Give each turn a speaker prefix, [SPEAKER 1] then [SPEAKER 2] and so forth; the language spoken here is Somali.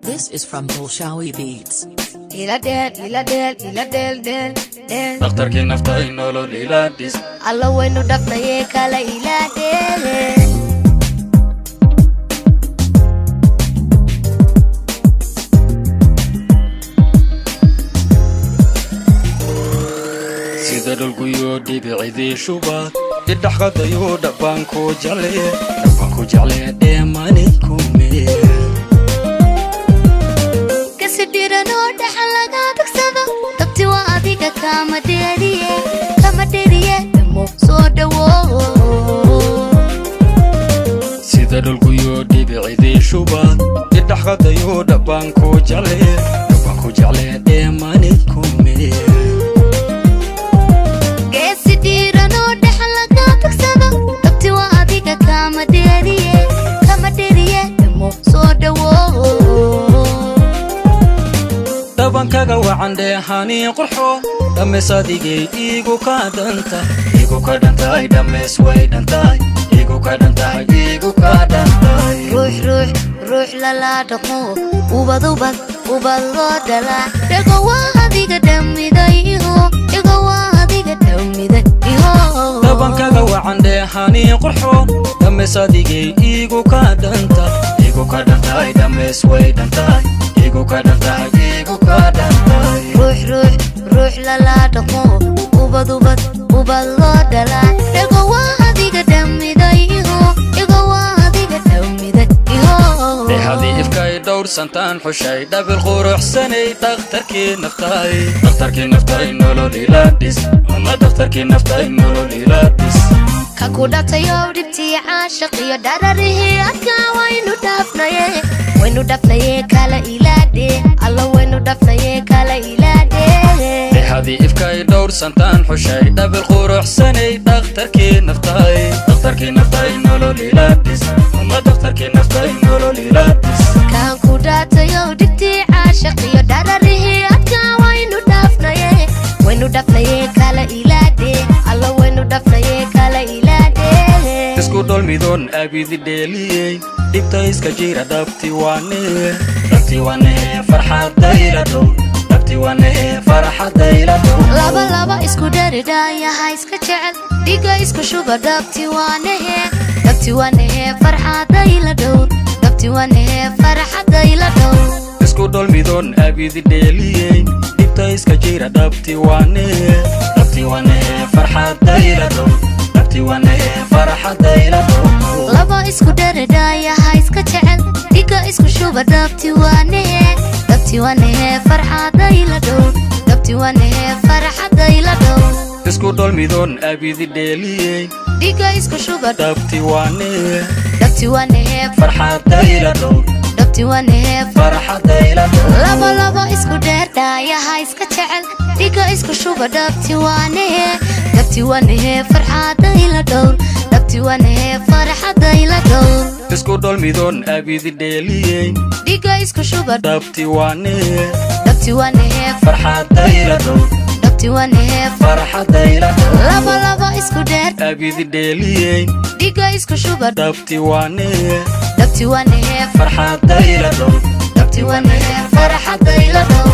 [SPEAKER 1] This is from Bolshawi Beats.
[SPEAKER 2] Ila dheel, ila dheel, ila dheel, dheel, dheel.
[SPEAKER 3] Dhakhtarkii nafta nolol ila dhis.
[SPEAKER 2] Alla waynu dhafnaye, kala ila dheele.
[SPEAKER 3] Sida dhulguyo dhibicidii shubaad idhaxqadayo, dhabbaan ku jecle, dhabbaan ku jecle, dheemani kume.
[SPEAKER 2] Kasi dhiranoo dhaxan laga tagsado, dabti waa adiga, kama dheeriye, kama dheeriye, dhamo soo dhawo.
[SPEAKER 3] Sida dhulguyo dhibicidii shubaad idhaxqadayo, dhabbaan ku jecle, dhabbaan ku jecle, dheemani kume.
[SPEAKER 2] Geesi dhiiranoo dhaxan laga tagsado, dabti waa adiga, kama dheeriye, kama dheeriye, dhamo soo dhawo.
[SPEAKER 3] Dhabankaga wacan, dheehanii qurxo, dhammays adigay iigu ka dhanta, iigu ka dhantahay, dhammays way dhantahay, iigu ka dhantahay, iigu ka dhantahay.
[SPEAKER 2] Ruux ruux ruux lala dhaqmo, ubad ubad ubad loo dhalaa, dhego waa adiga dhammiday iho, dhego waa adiga dhammiday iho.
[SPEAKER 3] Dhabankaga wacan, dheehanii qurxo, dhammays adigay iigu ka dhanta, iigu ka dhantahay, dhammays way dhantahay, iigu ka dhantahay, iigu ka dhantahay.
[SPEAKER 2] Ruux ruux ruux lala dhaqmo, ubad ubad ubad loo dhalaa, dhego waa adiga dhammiday iho, dhego waa adiga dhammiday iho.
[SPEAKER 3] Dhehadii ifkay dhowrsantaan xushay, dhabil quruxsanay, dhakhtarkii naftaay, dhakhtarkii naftaay, nolol ila dhis ama dhakhtarkii naftaay, nolol ila dhis.
[SPEAKER 2] Ka ku dhatayow dhibtii caashaq iyo dhararihii adkaa, waynu dhaafnaye, waynu dhaafnaye, kala ilaadhe, alla waynu dhaafnaye, kala ilaadhe.
[SPEAKER 3] Dhehadii ifkay dhowrsantaan xushay, dhabil quruxsanay, dhakhtarkii naftaay, dhakhtarkii naftaay, nolol ila dhis ama dhakhtarkii naftaay, nolol ila dhis.
[SPEAKER 2] Kaan ku dhaatayow dhibtii caashaq iyo dhararihii adkaa, waynu dhaafnaye, waynu dhaafnaye, kala ilaadhe, alla waynu dhaafnaye, kala ilaadhe.
[SPEAKER 3] Isku dholmidoon abidi dheeliyey, dhibta iska jira, dhabti waane, dhabti waane, farxadayla dhow, dhabti waane, farxadayla dhow.
[SPEAKER 2] Laba laba isku dharidhaayaha iska jecel, dhiga isku shuba, dhabti waanahe, dhabti waanahe, farxadayla dhow, dhabti waanahe, farxadayla dhow.
[SPEAKER 3] Isku dholmidoon abidi dheeliyey, dhibta iska jira, dhabti waane, dhabti waane, farxadayla dhow, dhabti waane, farxadayla dhow.
[SPEAKER 2] Laba isku dharidhaayaha iska jecel, dhiga isku shuba, dhabti waanahe, dhabti waanahe, farxadayla dhow, dhabti waanahe, farxadayla dhow.
[SPEAKER 3] Isku dholmidoon abidi dheeliyey,
[SPEAKER 2] dhiga isku shuba,
[SPEAKER 3] dhabti waane,
[SPEAKER 2] dhabti waanahe,
[SPEAKER 3] farxadayla dhow,
[SPEAKER 2] dhabti waanahe,
[SPEAKER 3] farxadayla dhow.
[SPEAKER 2] Laba laba isku dheerdhaayaha iska jecel, dhiga isku shuba, dhabti waanahe, dhabti waanahe, farxadayla dhowr, dhabti waanahe, farxadayla dhowr.
[SPEAKER 3] Isku dholmidoon abidi dheeliyey,
[SPEAKER 2] dhiga isku shuba,
[SPEAKER 3] dhabti waane,
[SPEAKER 2] dhabti waanahe,
[SPEAKER 3] farxadayla dhow,
[SPEAKER 2] dhabti waanahe,
[SPEAKER 3] farxadayla dhow.
[SPEAKER 2] Laba laba isku dheer
[SPEAKER 3] abidi dheeliyey,
[SPEAKER 2] dhiga isku shuba,
[SPEAKER 3] dhabti waane,
[SPEAKER 2] dhabti waanahe,
[SPEAKER 3] farxadayla dhow,
[SPEAKER 2] dhabti waanahe, farxadayla dhow.